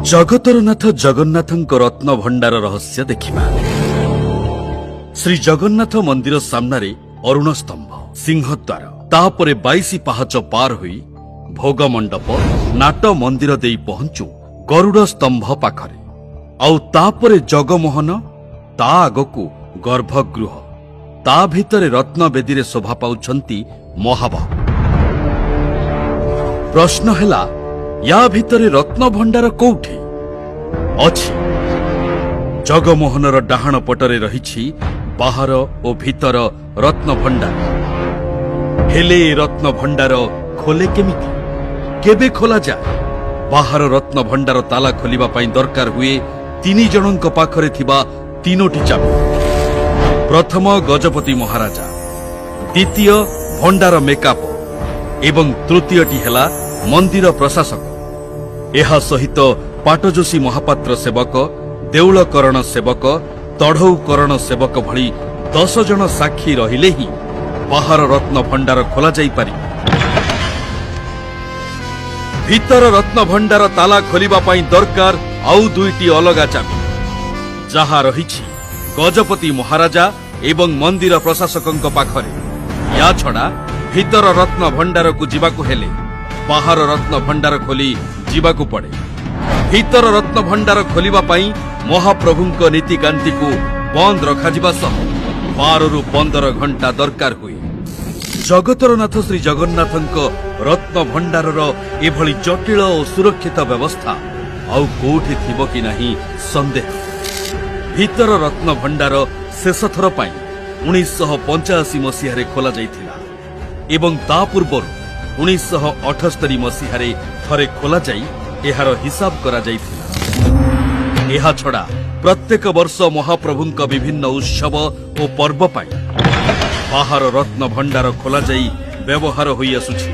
ଜଗତର ନାଥ ଜଗନ୍ନାଥଙ୍କ ରତ୍ନ ଭଣ୍ଡାର ରହସ୍ୟ ଦେଖିବା। ଶ୍ରୀ ଜଗନ୍ନାଥ ମନ୍ଦିର ସାମ୍ନାରେ ଅରୁଣ ସ୍ତମ୍ଭ, ସିଂହଦ୍ୱାର, ତାପରେ 22 ପାହାଚ ପାର ହୋଇ ଭୋଗ ମଣ୍ଡପ, ନାଟ ମନ୍ଦିର ଦେଇ ପହଞ୍ଚୁ ଗରୁଡ଼ ସ୍ତମ୍ଭ ପାଖରେ। ଆଉ ତାପରେ ଜଗମୋହନ, ତା ଆଗକୁ ଗର୍ଭଗୃହ, ତା ଭିତରେ ରତ୍ନବେଦୀରେ ଶୋଭା ପାଉଛନ୍ତି ମହାବାହୁ। ପ୍ରଶ୍ନ ହେଲା, ୟା ଭିତରେ ରତ୍ନଭଣ୍ଡାର କୋଉଠି ଅଛି? ଜଗମୋହନର ଡାହାଣ ପଟରେ ରହିଛି ବାହାର ଓ ଭିତର ରତ୍ନଭଣ୍ଡାର। ହେଲେ ଏ ରତ୍ନଭଣ୍ଡାର ଖୋଲେ କେମିତି? କେବେ ଖୋଲାଯାଏ? ବାହାର ରତ୍ନଭଣ୍ଡାର ତାଲା ଖୋଲିବା ପାଇଁ ଦରକାର ହୁଏ ତିନି ଜଣଙ୍କ ପାଖରେ ଥିବା ତିନୋଟି ଚାବି। ପ୍ରଥମ ଗଜପତି ମହାରାଜା, ଦ୍ୱିତୀୟ ଭଣ୍ଡାର ମେକାପ ଏବଂ ତୃତୀୟଟି ହେଲା ମନ୍ଦିର ପ୍ରଶାସକ। ଏହା ସହିତ ପାଟଯୋଶୀ ମହାପାତ୍ର ସେବକ, ଦେଉଳକରଣ ସେବକ, ତଢ଼ଉକରଣ ସେବକ ଭଳି 10 ଜଣ ସାକ୍ଷୀ ରହିଲେ ହିଁ ବାହାର ରତ୍ନ ଭଣ୍ଡାର ଖୋଲାଯାଇପାରିବ। ଭିତର ରତ୍ନଭଣ୍ଡାର ତାଲା ଖୋଲିବା ପାଇଁ ଦରକାର ଆଉ ଦୁଇଟି ଅଲଗା ଚାବି, ଯାହା ରହିଛି ଗଜପତି ମହାରାଜା ଏବଂ ମନ୍ଦିର ପ୍ରଶାସକଙ୍କ ପାଖରେ। ୟା ଛଡ଼ା ଭିତର ରତ୍ନ ଭଣ୍ଡାରକୁ ଯିବାକୁ ହେଲେ ବାହାର ରତ୍ନ ଭଣ୍ଡାର ଖୋଲି ଯିବାକୁ ପଡ଼େ। ଭିତର ରତ୍ନ ଭଣ୍ଡାର ଖୋଲିବା ପାଇଁ ମହାପ୍ରଭୁଙ୍କ ନୀତିକାନ୍ତିକୁ ବନ୍ଦ ରଖାଯିବା ସହ 12ରୁ 15 ଘଣ୍ଟା ଦରକାର ହୁଏ। ଜଗତର ନାଥ ଶ୍ରୀ ଜଗନ୍ନାଥଙ୍କ ରତ୍ନ ଭଣ୍ଡାରର ଏଭଳି ଜଟିଳ ଓ ସୁରକ୍ଷିତ ବ୍ୟବସ୍ଥା ଆଉ କୋଉଠି ଥିବ କି ନାହିଁ ସନ୍ଦେହ। ଭିତର ରତ୍ନ ଭଣ୍ଡାର ଶେଷ ଥର ପାଇଁ 1985 ମସିହାରେ ଖୋଲାଯାଇଥିଲା ଏବଂ ତା ପୂର୍ବରୁ 1978 ମସିହାରେ ଥରେ ଖୋଲାଯାଇ ଏହାର ହିସାବ କରାଯାଇଥିଲା। ଏହାଛଡ଼ା ପ୍ରତ୍ୟେକ ବର୍ଷ ମହାପ୍ରଭୁଙ୍କ ବିଭିନ୍ନ ଉତ୍ସବ ଓ ପର୍ବ ପାଇଁ ବାହାର ରତ୍ନ ଭଣ୍ଡାର ଖୋଲାଯାଇ ବ୍ୟବହାର ହୋଇଆସୁଛି।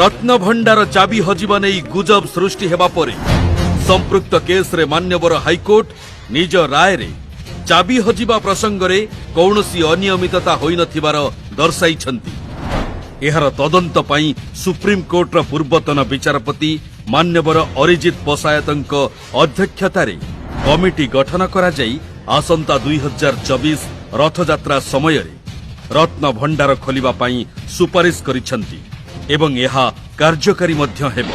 ରତ୍ନ ଭଣ୍ଡାର ଚାବି ହଜିବା ନେଇ ଗୁଜବ ସୃଷ୍ଟି ହେବା ପରେ ସମ୍ପୃକ୍ତ କେସ୍ରେ ମାନ୍ୟବର ହାଇକୋର୍ଟ ନିଜ ରାୟରେ ଚାବି ହଜିବା ପ୍ରସଙ୍ଗରେ କୌଣସି ଅନିୟମିତତା ହୋଇନଥିବାର ଦର୍ଶାଇଛନ୍ତି। ଏହାର ତଦନ୍ତ ପାଇଁ ସୁପ୍ରିମକୋର୍ଟର ପୂର୍ବତନ ବିଚାରପତି ମାନ୍ୟବର ଅରିଜିତ ପଶାୟତଙ୍କ ଅଧ୍ୟକ୍ଷତାରେ କମିଟି ଗଠନ କରାଯାଇ ଆସନ୍ତା 2024 ରଥଯାତ୍ରା ସମୟରେ ରତ୍ନ ଭଣ୍ଡାର ଖୋଲିବା ପାଇଁ ସୁପାରିଶ କରିଛନ୍ତି ଏବଂ ଏହା କାର୍ଯ୍ୟକାରୀ ମଧ୍ୟ ହେବ।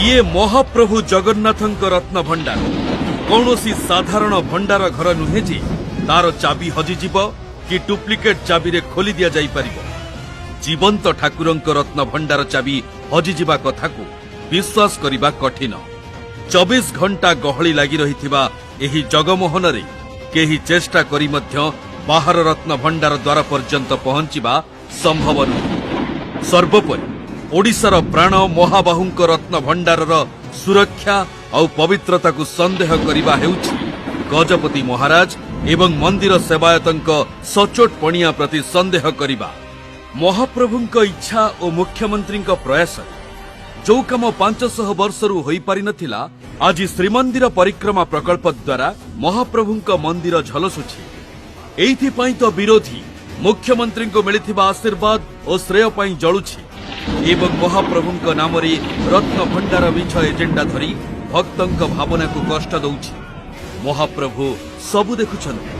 ଇଏ ମହାପ୍ରଭୁ ଜଗନ୍ନାଥଙ୍କ ରତ୍ନ ଭଣ୍ଡାର। କୌଣସି ସାଧାରଣ ଭଣ୍ଡାର ଘର ନୁହେଁ ଯେ ତାର ଚାବି ହଜିଯିବ କି ଡୁପ୍ଲିକେଟ୍ ଚାବିରେ ଖୋଲି ଦିଆଯାଇପାରିବ। ଜୀବନ୍ତ ଠାକୁରଙ୍କ ରତ୍ନ ଭଣ୍ଡାର ଚାବି ହଜିଯିବା କଥାକୁ ବିଶ୍ୱାସ କରିବା କଠିନ। 24 ଘଣ୍ଟା ଗହଳି ଲାଗି ରହିଥିବା ଏହି ଜଗମୋହନରେ କେହି ଚେଷ୍ଟା କରି ମଧ୍ୟ ବାହାର ରତ୍ନ ଭଣ୍ଡାର ଦ୍ୱାର ପର୍ଯ୍ୟନ୍ତ ପହଞ୍ଚିବା ସମ୍ଭବ ନୁହେଁ। ସର୍ବୋପରି ଓଡ଼ିଶାର ପ୍ରାଣ ମହାବାହୁଙ୍କ ରତ୍ନ ଭଣ୍ଡାରର ସୁରକ୍ଷା ଆଉ ପବିତ୍ରତାକୁ ସନ୍ଦେହ କରିବା ହେଉଛି ଗଜପତି ମହାରାଜ ଏବଂ ମନ୍ଦିର ସେବାୟତଙ୍କ ସଚୋଟ ପଣିଆ ପ୍ରତି ସନ୍ଦେହ କରିବା। ମହାପ୍ରଭୁଙ୍କ ଇଚ୍ଛା ଓ ମୁଖ୍ୟମନ୍ତ୍ରୀଙ୍କ ପ୍ରୟାସରେ ଯୋଉ କାମ 500 ବର୍ଷରୁ ହୋଇପାରିନଥିଲା, ଆଜି ଶ୍ରୀମନ୍ଦିର ପରିକ୍ରମା ପ୍ରକଳ୍ପ ଦ୍ୱାରା ମହାପ୍ରଭୁଙ୍କ ମନ୍ଦିର ଝଲସୁଛି। ଏଇଥିପାଇଁ ତ ବିରୋଧୀ ମୁଖ୍ୟମନ୍ତ୍ରୀଙ୍କୁ ମିଳିଥିବା ଆଶୀର୍ବାଦ ଓ ଶ୍ରେୟ ପାଇଁ ଜଳୁଛି ଏବଂ ମହାପ୍ରଭୁଙ୍କ ନାମରେ ରତ୍ନ ଭଣ୍ଡାର ମିଛ ଏଜେଣ୍ଡା ଧରି ଭକ୍ତଙ୍କ ଭାବନାକୁ କଷ୍ଟ ଦଉଛି। ମହାପ୍ରଭୁ ସବୁ ଦେଖୁଛନ୍ତି।